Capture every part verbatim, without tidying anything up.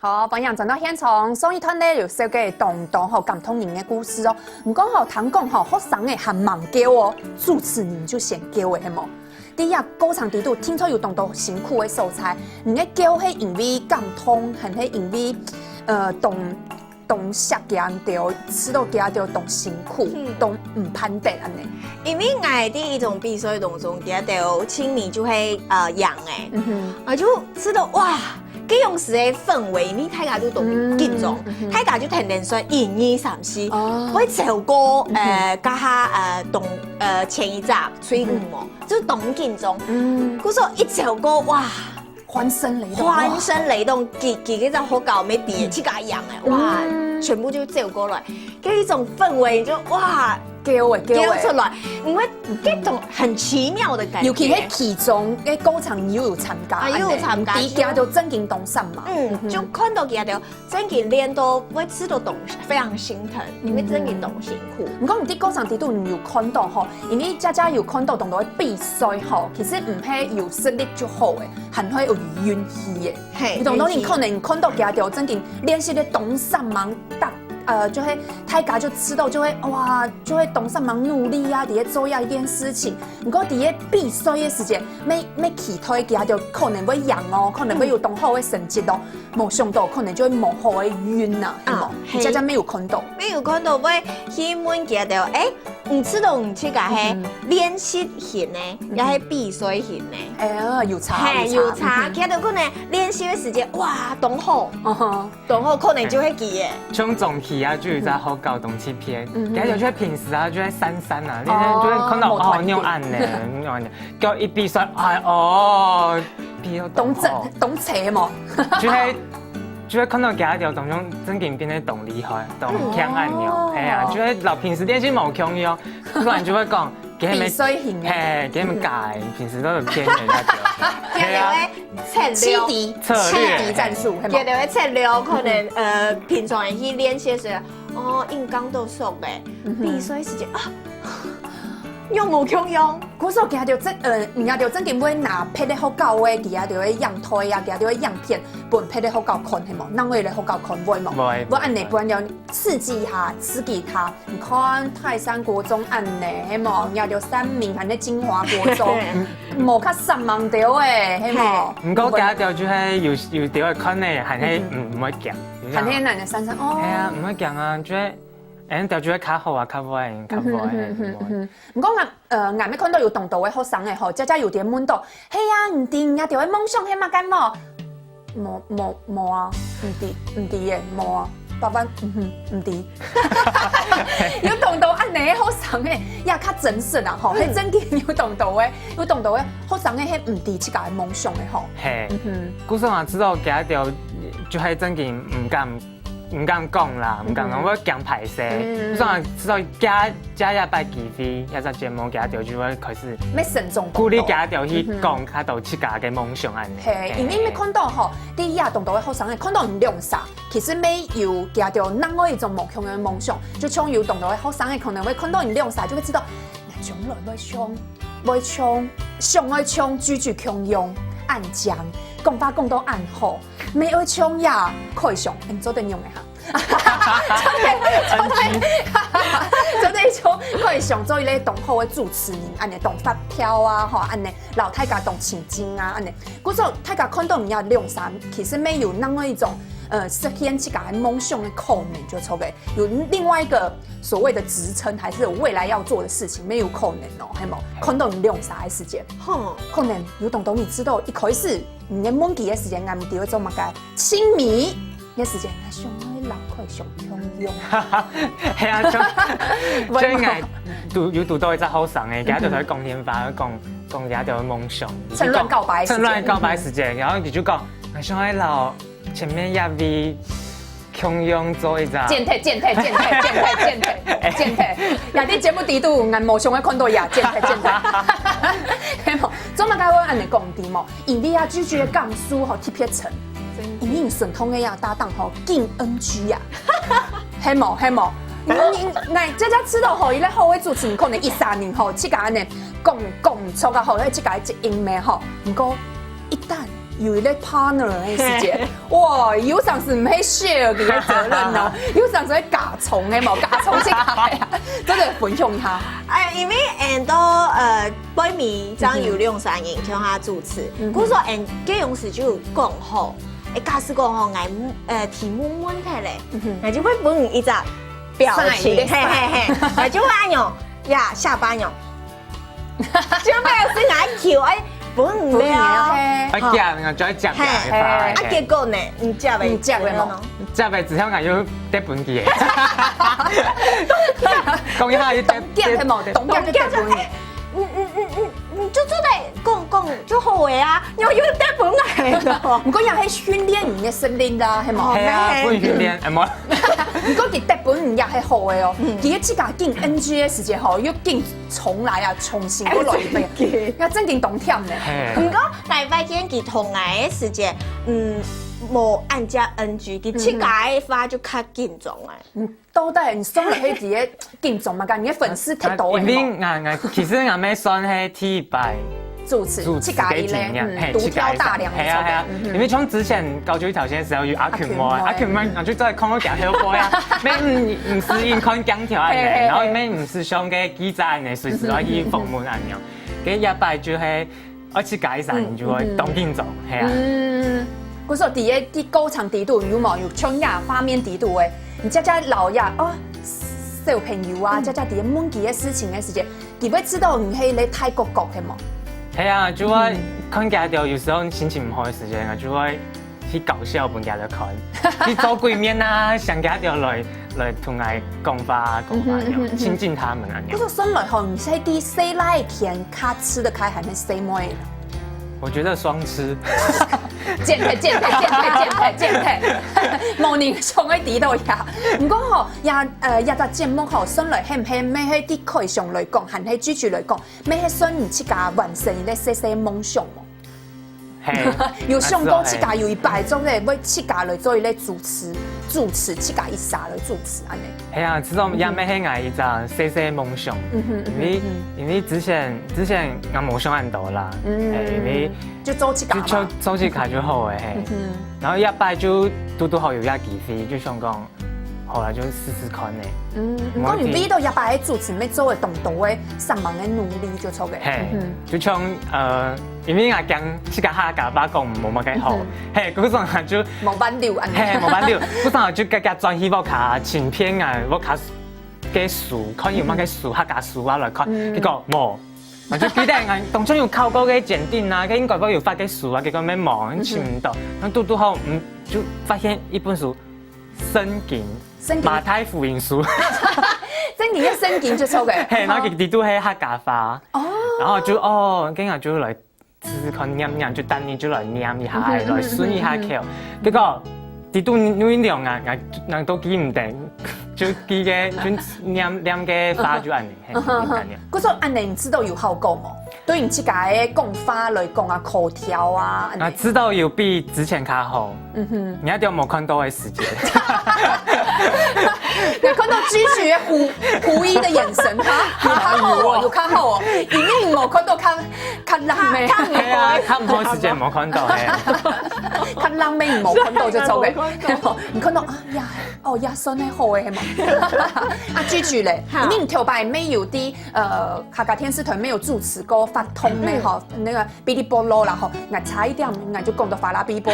好，歡迎轉到現場。上一段呢有紹介當多吼感動人个故事哦。毋過吼，聽講吼，學生仔還吂噭哦，主持人就先噭个，係無？在這過程裡肚，定著有當多辛苦个所在。你个噭係因為感動，還係因為呃當當惜佢兜，知著佢兜當辛苦，嗯，當毋盼得恁呢。因為𠊎在一種比賽當中，佢兜青迷就會呃贏誒，嗯哼，啊就知著哇， 該種時个氛圍，因為大家都當緊張，嗯，嗯哼，大家就天天算一二三四，哦，會超過呃，加下呃，當呃前一隻最五哦，就當緊張。嗯，故所一超過哇，歡聲雷動，歡聲雷動，幾幾个在學校沒底，自家贏誒，哇，嗯，全部就走過來，該一種氛圍就哇，噭誒，噭誒，噭出來，因為這種很奇妙的感覺，尤其係其中个過程又有參加，啊，又有參加，你知佢兜正經當煞猛，嗯，就看著佢兜正經練到會知著當非常心疼，因為正經當辛苦。毋過你在過程裡肚你有看著吼，因為佳佳有看著當多个比賽吼，其實毋係有實力就好誒，還會有運氣誒。係，你當多人可能看著佢兜正經練習个當煞猛，大呃，就會大家就知著，就會哇，就會當煞猛努力啊，在該做這一件事情。毋過在該比賽个時節，愛愛期待佢兜可能會贏哦，可能會有當好个成績哦。無想著可能就會無好个運啊，係無？啊，係。你佳佳沒有看著？沒有看著，會去問佢兜，誒，毋知著你自家係練習型个，也係比賽型个？哎呀，有差，係，有差，佢兜可能練習个時節，哇，當好。嗯哼。 當好可能就係佢誒。像中期啊，就有在學校東西片，嗯，感覺就係平時啊，就係散散啊，你就會看著哦，哦，你有恁呢，你有恁呢，叫一比賽，哎哦，比到當好，當齊無？就係就係看著佢兜當中正經變得當厲害，當強恁樣，哦，係啊，就係摎平時練習無共樣，不然就會講， 佢兜比賽型个，係，佢兜假个，平時都係騙人家个。佢兜个策略，策略，策略戰術，係無？佢兜个策略可能呃，平常人去練習時，哦，硬剛都熟个，比賽時節啊，又無共樣。故所佢兜正呃，人家就正經會拿別个學校个，佢兜个影台啊，佢兜个影片，分別个學校看，係無？另外个學校看會無？會，會恁呢，會。不然就刺激他，刺激他。 你看泰山國中恁呢，係無？人家就三名，還在金華國中，無較煞猛兜誒，係無？毋過佢兜就係有有兜會看呢，還係毋毋會驚，還係恁呢散散哦。係啊，毋會驚啊，就係，誒，兜就會較好啊，較會，較會，毋過啊，呃，𠊎乜看著有當多个學生誒吼，佳佳有兜問著，係啊，毋知人家兜个夢想係麼个無？ 無無無啊，毋知毋知耶，無啊，百萬，嗯哼，毋知。有當多恁呢个學生誒，也較真實啊吼，係正經有當多个，有當多个學生誒，係毋知自家个夢想誒吼。係，嗯哼，故所啊，知著佢兜就係正經毋敢毋敢講啦，毋敢講，會驚歹勢。故所啊，知著這這一擺機會，這隻節目佢兜就會開始，愛慎重鼓勵佢兜去講較多自家个夢想恁呢。係，因為你看著吼， 第一啊，當多个學生誒，看著你兩儕，其實乜有佢兜另外一種無共樣个夢想，就像有當多个學生誒，可能會看著你兩儕，就會知著，𠊎將來會像，會像，想愛像Gigi共樣，恁靚，講話講到恁好，乜愛像呀，凱翔，誒，你做得用誒哈。做得，做得，做得像凱翔做一個當好个主持人，恁呢當發票啊，吼，恁呢摎大家當親近啊，恁呢。 故所大家看著你兜兩儕，其實乜有另外一種，呃，實現自家个夢想个可能就著个，有另外一個所謂的職稱，還是有未來要做的事情，乜有可能哦，係無？看著你兩儕个時節，吼，可能有當多你知著一開始你个問佢个時節，𠊎毋知會做麼个，青迷个時節，𠊎想愛摎凱翔共樣。係啊，像像𠊎堵有堵著一隻學生誒，佢就在講電話，講 講佢兜个夢想，趁亂告白時節。趁亂告白時節，然後佢就講，𠊎想愛摎前面一位共樣做一隻。剪忒，剪忒，剪忒，剪忒，剪忒，剪忒。呀，在節目底肚，𠊎無想愛看著呀，剪忒，剪忒。係無？做麼个會恁呢講知無？因為啊，拒絕个感受吼特別深。因為你順通个呀搭檔吼，緊N G啊。係無？係無？你你，𠊎這隻知著吼，一個好个主持人，可能一三年吼，自家恁呢 講講毋著啊吼，該自家个責任咩吼。毋過一旦有一個partner个時節，哇，有常時毋係share佢个責任哦，有常時會加重个嘛，加重自家呀，真的分享一下。哎，因為俺到呃北美正有兩三年共下主持，故所俺該樣時就有講好，哎，假使講吼，俺呃題目問題咧，俺就會分你一隻表情，嘿嘿嘿，俺就會恁樣呀，下巴樣。 就表示愛求，哎，分你了。嘿，哎，夾，你看就愛夾嘿，夾啊，結果呢？你夾的，你夾的無？夾的之後，俺又得分佢。講一下，又得夾係無？懂夾就得分你。你你你你你就做得講講就好个啊，又又得分俺咯。毋過也係訓練你个實力啦，係無？係啊，分訓練，哎無。毋過佢得分你也係好个哦，佢个自家緊NG个時節吼，又緊重來啊，重新過來一遍，要正經當忝呢。嘿，毋過，𠊎發現佢同𠊎个時節，嗯，無恁加NG，佢自家个話就較緊張哎。到底你上來係自己緊張嘛？你个粉絲忒多因為了嘛？俺俺其實俺妹算係第一擺主持，主持自家一類，个經驗，嗯，嘿，獨挑大梁，係啊係啊，因為從之前高中頭先時候有阿群妹，阿群妹阿群妹，我就在看到佢後背啊，妹毋毋使硬看鏡頭啊，嘿嘿嘿然後妹毋使像个記者呢，隨時愛去訪問啊樣，跟一擺就係。 而且該一儕人就會當緊張，係啊。嗯，故所在个在過程底肚有無有像呀畫面底肚个，你家家老呀哦，小朋友啊，家家在个問佢个事情个時節，佢會知道你係咧泰國國係無？係啊，就會看佢兜有時候心情毋好个時間啊，就會去搞笑分佢兜看，去做鬼面啊，想佢兜來來同𠊎講話講話，親近他們啊。故所算來吼，你係在細倈仔較吃得開，還係細妹？ 我覺得雙吃。減肥減肥減肥減肥減肥，無人想愛知道呀。毋過吼，也呃，這隻節目吼，算來係毋係，乜係在開上來講，還係繼續來講，乜係算你自家完成一個細細夢想無？係，有想過自家有一擺做个，會自家來做一個主持，主持自家一儕來主持恁呢。係啊，這種也乜係𠊎一隻細細夢想，因為因為之前之前𠊎無想恁多啦，因為就做自家嘛。就做做自家就好了嘿。然後一擺就堵堵好有一個機會，就想講，好啦，就試試看呢。嗯，毋過你為到一擺个主持，乜做了當多个上網个努力就著个。嘿，就像呃，因為𠊎驚自家客家話講無麼个好，嘿，故所𠊎就無挽留恁呢。嘿，無挽留，故所𠊎就遽遽轉去屋下尋遍啊，屋下个書，看有麼个書，客家書啊來看，結果無。𠊎就記得𠊎當初有考過个檢定啊，該應該會有發个書啊，結果乜無，尋毋到。然後堵堵好，嗯，就發現一本書，聖經，聖經馬太福音書，真个聖經就著个。嘿，然後佢裡肚係客家話，哦，然後就哦，跟住就來試試看念念，就等你就來念一下，來順一下口，結果。裡肚有一兩啊，𠊎𠊎都記毋得，就記个就念念个話就恁呢，嘿，就恁呢。故所恁呢，你知道有效果無？對你自家个講話來講啊，口條啊，恁啊，呢。知道有比之前較好，嗯哼，你一定無看到个時間。你看到Gigi个狐狐疑个眼神，哈，有較好哦，有較好哦，因為無看到較較冷个，係啊，較毋好時間無看到，嘿。較冷个，你無看到就著个無看到。你看到啊呀，哦呀，算係好个，係嘛？啊，Gigi咧，因為你頭擺乜有在呃客家電視台乜有主持過法通个吼，那個嗶哩啵咯啦吼，𠊎差一點𠊎就講到法拉嗶哩啵，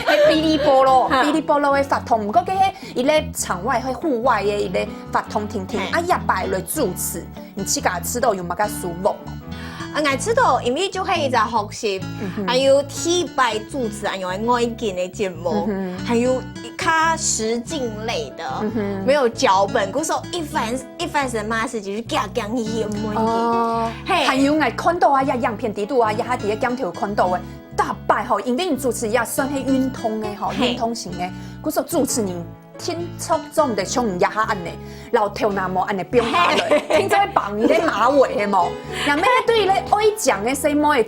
係嗶哩啵咯，嗶哩啵咯个法通，毋過該係一個場外係戶外个一個法通定定，啊，一擺來主持，你自家知道有麼个收穫無？啊，𠊎知道，因為就係一隻學習，還有第一擺主持，還有外景个節目，還有較實境類的，沒有腳本，故所一般一般人嘛係就是遽遽去問个。哦，嘿還有𠊎看到啊，這影片底肚啊，這下底个鏡頭看到个，大擺吼，因為你主持也算係運動个吼，嘿運動型个，故所主持人 聽著做毋得像你這下恁呢，老頭那毛恁呢放下來，聽著會綁你个馬尾个無？若妹對咧愛講个細妹，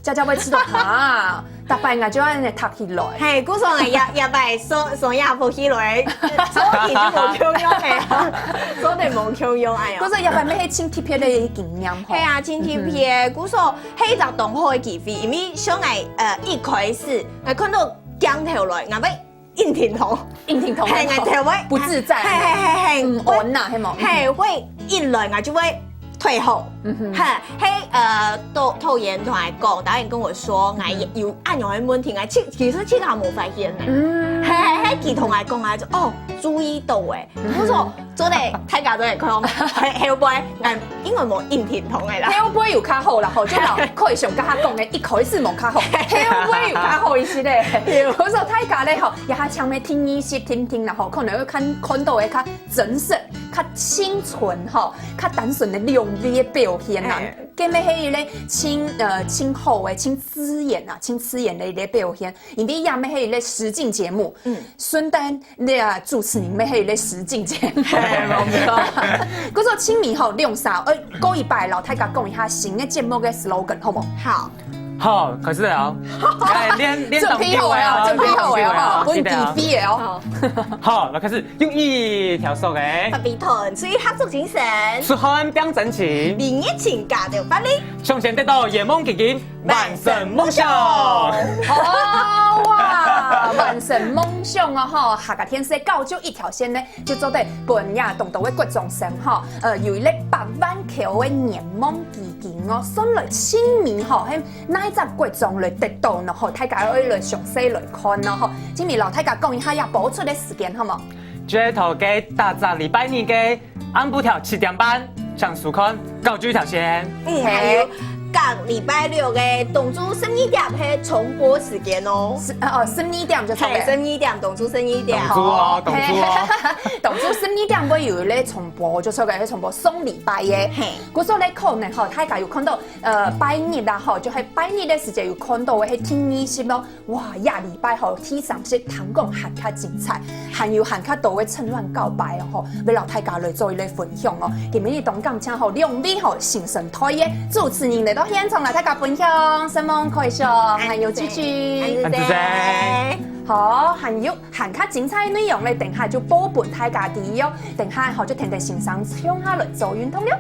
家家會知道哈，大伯應該就恁樣搭起來。嘿，故所𠊎也也擺所所以扶起來，所以就無共樣誒，所以無共樣哎呀。可是也擺乜係盡特別个經驗吼。係啊，盡特別。故所係一隻當好个機會，因為像𠊎呃一開始，𠊎看到鏡頭來，𠊎會硬挺頭，硬挺頭，嘿，𠊎頭會不自在，嘿嘿嘿嘿，嗯，會穩呐，係無？嘿，會一來𠊎就會退後，嗯哼嘿，嘿，呃，導導演同𠊎講，導演跟我說，𠊎有恁樣个問題，𠊎其其實其他無發現呢，嗯嘿嘿嘿，佢同𠊎講啊，就哦，注意到誒，我說做得，大家都會看，嘿，後背，𠊎因為無硬挺頭个啦，後背有較好啦，吼，就老可以像剛剛講的，一開始無較好，後背有較好一些咧。我說大家咧吼，也還像咩聽一些聽聽啦吼，可能會看看到的較真實、較清純吼、較單純的兩位的表現啦哎。跟咩係咧清呃清好的、清刺眼啊、清刺眼的一个表現，因為也咩係咧實境節目，嗯，順帶你啊主持人咩係咧實境節目。嘿無錯。故所清明吼，兩儕，呃，過一擺摎大家講一下新的節目的 slogan，好無？好，好，開始了。哎，練練準備好了，準備好了吼，分機會哦。好，來開始，用一條索个，特別團隊合作精神，出汗變真情，明日請假就辦理，上線得到圓夢基金，完成夢想。哦哇，完成夢想哦吼！客家電視教育一條線呢，就做得分呀當多个國中生吼，呃，有一个百萬箍个圓夢基金哦，算來清明吼，係哪一隻國中來得到呢？吼，大家愛來詳細來看咯吼。清明摎大家講一下，也播出个時間好無？就係頭个大隻禮拜二个暗晡頭七點半，請收看教育一條線。嗯，還有。隔禮拜六个當晝十二點係重播時間哦。十呃哦十二點就出嘿，十个。二點當晝十二點。當晝哦，當晝哦。嘿，當晝十二點會有一个重播，就出个，重播上禮拜个。嘿，故所咧可能吼，大家有看到，呃，拜日啦吼，就係拜日个時間有看到个，係第二集咯。哇，這禮拜吼，第三集聽講還較精彩，還有還較多个趁亂告白哦吼，要摎大家來做一个分享哦。今日當感謝吼，兩位吼，新生代个主持人來到現場摎大家分享，承蒙開心，還有支持。恁仔細。好，還有還較精彩个內容咧，等下就播分大家知哦。等下吼，就跈等先生共下來做運動了。